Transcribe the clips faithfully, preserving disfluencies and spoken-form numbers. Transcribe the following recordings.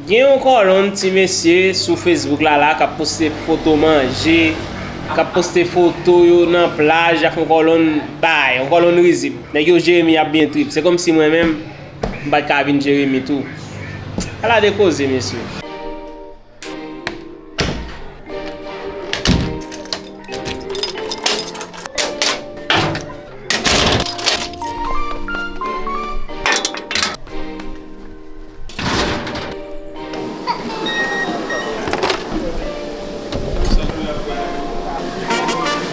Gen yon kòlonn ti mesye sou Facebook la la k ap poste foto manje, k ap poste foto yo nan plaj, y ap fè yon kòlonn bay, yon kòlonn rizib. Nèg yo Jeremi ap byen trip. Se kòmsi mwen menm, m pa t ka vin Jeremi tou. Ala de koze, mesye.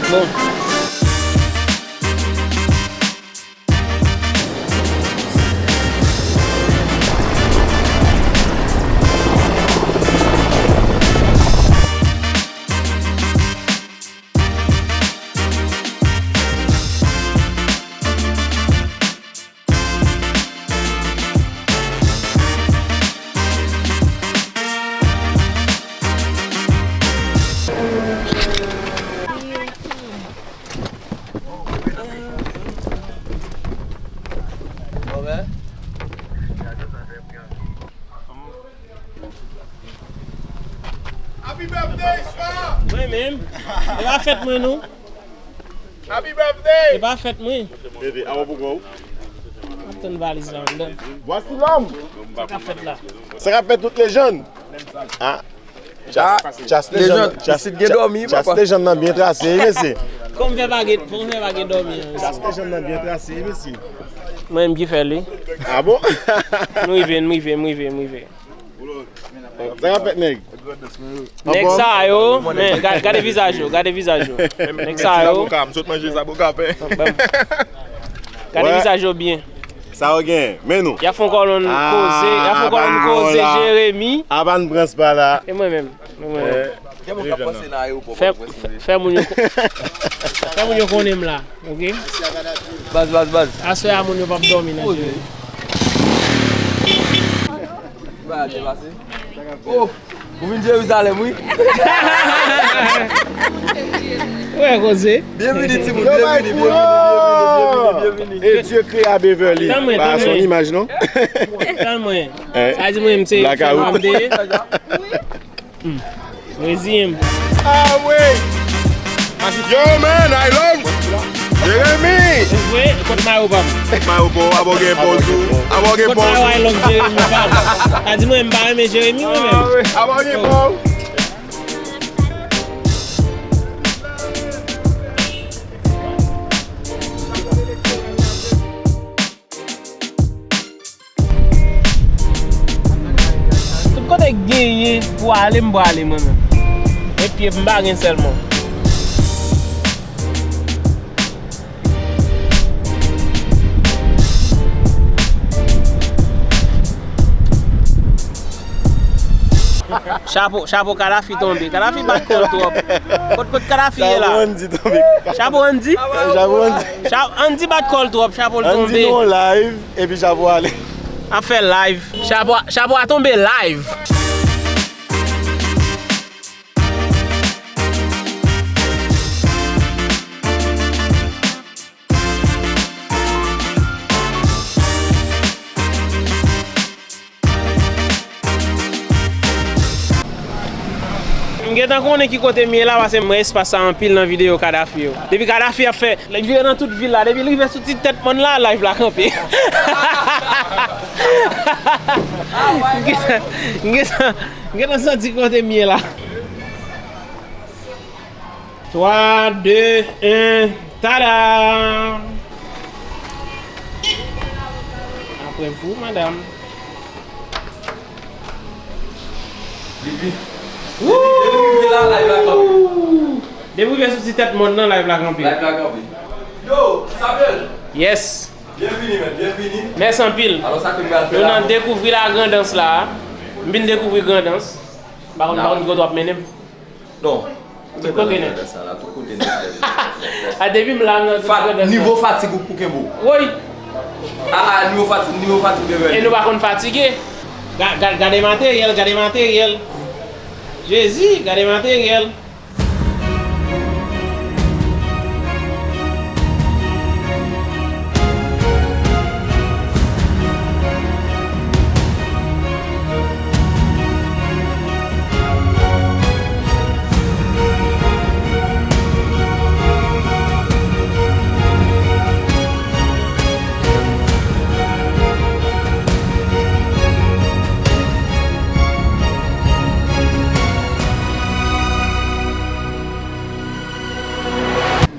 Bon. Happy birthday, Isma! Mwen menm, e pa fèt mwen non. Happy birthday! E pa fèt mwen. Bebe, awa pou kò w. Ap tann valiz la anndan. Voici l'homme! Sa k ap fèt la? Sa k ap fèt tout lejann? Ah. Chas, chas lejann, chas, isit gen dòmi, chas papa. Lejann nan byen trase, wi, mesye. Kòm fè pa gen, kòm fè pa gen dòmi an, mesye. Chas lejann nan byen trase, wi, mesye. Mwen menm ki fè li. Ah bon? M rive, m rive, m rive, m rive. Sa k ap fèt, nèg? Nèg sa yo, men, ga-, gade vizaj yo, gade vizaj yo. Nèg sa yo. Zaboka, m sot manje zaboka pen. Gade vizaj yo byen. Sa yo gen, men nou. Y ap fè yon kòlonn koze, y ap fè yon kòlonn koze Jeremi. Avan pran spa la. E mwen menm, mwen menm. Gen moun k ap panse nan ayewopò, fè, fè, fè moun yo ko-, fè moun yo konnen m la, oke? Baz, baz, baz. Aswè a moun yo p ap dòmi nan Jeremi. Oh, ou vin Jerizalèm, wi. Ou wè koze. Byenvini, timoun. Byenvini, byenvini, byenvini, byenvini, byenvini. Et Dieu créa Beverly. Tann mwen, tann mwen. Pas son image, non? Tann mwen. Sa di mwen, m se fanm de. Hmm. Reziyen m. Ah wi! Yo, man, I love Jeremi! Ou vre? Kot mayo pa m? Kot mayo pa w, abo gen pòz ou. Abo gen pòz ou. Kot mayo I love Jeremi pa m? Sa di mwen m pa renmen Jeremi mwen menm. Abo gen pòz ou. Tout kote k genyen pou ale, m prale mwen menm. E pye m pa gen sèlman. Chapo, chapo Kadafi tonbe. Kadafi bat kò l twòp. Kot, kot Kadafi ye la? Chapo Andy tonbe. Chapo Andy? Chapo Andy. Cha-, Andy bat kò l twòp, chapo l tonbe. Andy nou live, epi chapo ale. Ap fè live. Chapo, chapo a tonbe live. Tan konnen ki kote m ye la, paske m wè espas sa anpil nan videyo Kadafi yo. Depi Kadafi ap fè, li vire nan tout vil la, depi li rive sou ti tèt mòn la, live la kanpe. M gentan, m gentan, m gentan santi kote m ye la. Twa, de, en, tada! Apre vou, madanm. Depi, depi, depi rive la, live la kanpe. Depi rive sou ti tèt mòn nan, live la kanpe. Live la kanpe. Yo, Samuel! Yes. Byenvini, men, byenvini. Mèsi anpil. Alò, sa ke m pral fè la, nou nan dekouvri la Grandans la. M vin dekouvri Grandans. M pa konn, m pa konn ki kote w ap mennen m. Non. Tout kote nèt. Sa la, tout kote nèt. A, depi m la, m nan tout kote nèt. Nivo fatig ou pou kenbe w. Woy. A, a, nivo fatig, nivo fatig de. E nou pa konn fatige. Ga-, ga-, gade materyèl, gade materyèl. Jezi, gade materyèl.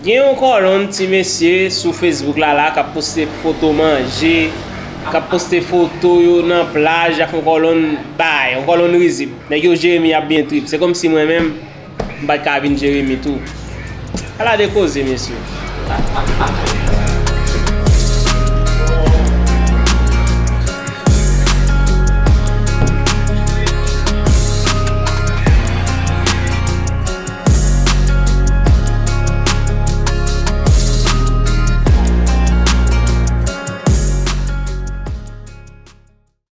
Gen yon kòlonn ti mesye sou Facebook la la k ap poste foto manje, k ap poste foto yo nan plaj, y ap fè yon kòlonn bay, yon kòlonn rizib. Nèg yo Jeremi ap byen trip. Se kòmsi mwen menm, m pa t ka vin Jeremi tou. Ala de koze, mesye.